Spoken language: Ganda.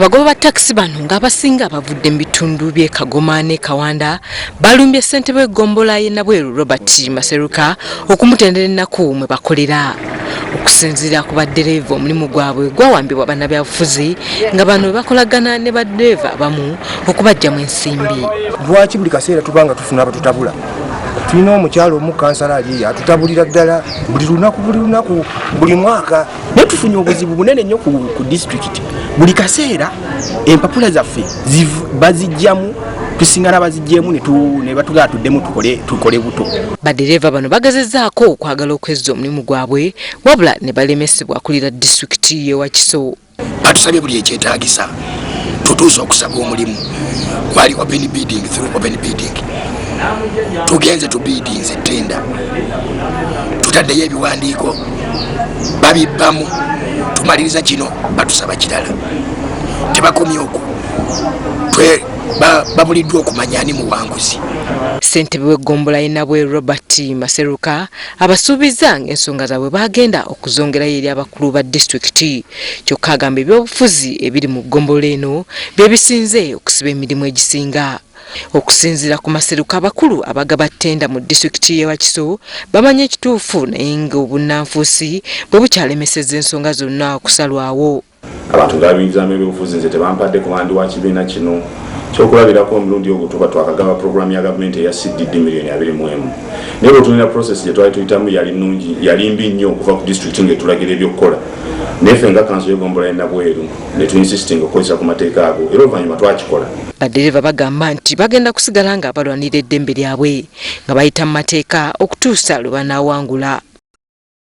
Abagoba ba takisi bano ng'abasinga bavudde mu bitundu by'e Kagoma ne Kawanda balumbye ssentebe w'eggombolola y'e Nabweru Robert Maseruka okumutendera ennaku mwe bakolera. Okusinziira ku baddereeva omulimu gwabwe gwawambibwa bannabyabufuzi nga bano bakolagana ne baddereeva abamu okubaggyamu ensimbi. Lwaki buli kaseera tuba nga tufuna abatutabula? Tulina omukyalo omu kansala ali atutabulira ddala buli lunaku buli lunaku buli mwaka. Naye tufunye obuzibu bunene nnyo ku disitulikiti. Buli kaseera empapula zaffe bazijjamu, tusingana bazijjeemu ne batugala tuddemu tukole buto. Baddereeva bano bagezezzaako okwagala okwezza omulimu gwabwe wabula ne balemesebwa akulira disitulikiti y'e Wakiso. Batusabye buli ekyetaagisa tutuuse okusaba omulimu gwali open bidding, through open bidding tugenze tubidinze tenda, tutaddeyo ebiwandiiko babibbamu, tumaliriza kino batusaba kirala. Tebakomye okwo, babuliddwa okumanya ani muwanguzi. Ssentebe w'eggombolola y'e Nabweru Robert Maseruka abasuubizza ng'ensonga zaabwe baagenda okuzongerayo eri abakulu ba disitulikiti. Kyokka agamba ebyobufuzi ebiri mu ggombolola eno bye bisinze okusiba emirimu egisinga. Okusinziira ku Maseruka, abakulu abagaba ttenda mu disitulikiti y'e Wakiso bamanyi ekituufu naye ng'obunnanfuusi bwe bukyalemesezza ensonga zonna okusalwawo. Abantu nga babiyingizaamu ebyobufuzi, nze tebampadde kuba ndi wa kibiina kino. Kyokulabirako, omulundi ogwo tuba twakagaba puroguramu ya gavumenti eya CDD miliyoni 21, naye bwetunira process gye twali tuyitamu yali nungi, yali mbi nnyo okuva ku disitulikiti ng'etulagira ebyokukola, naye ffe nga kanso y'egombola y'e Nabweru ne tuinsistinga okukozesa ku mateeka ago, era oluvannyuma twakikola. Baddereeva bagamba nti bagenda kusigala nga balwanira eddembe lyabwe nga bayita mu mateeka okutuusa lwe banaawangula.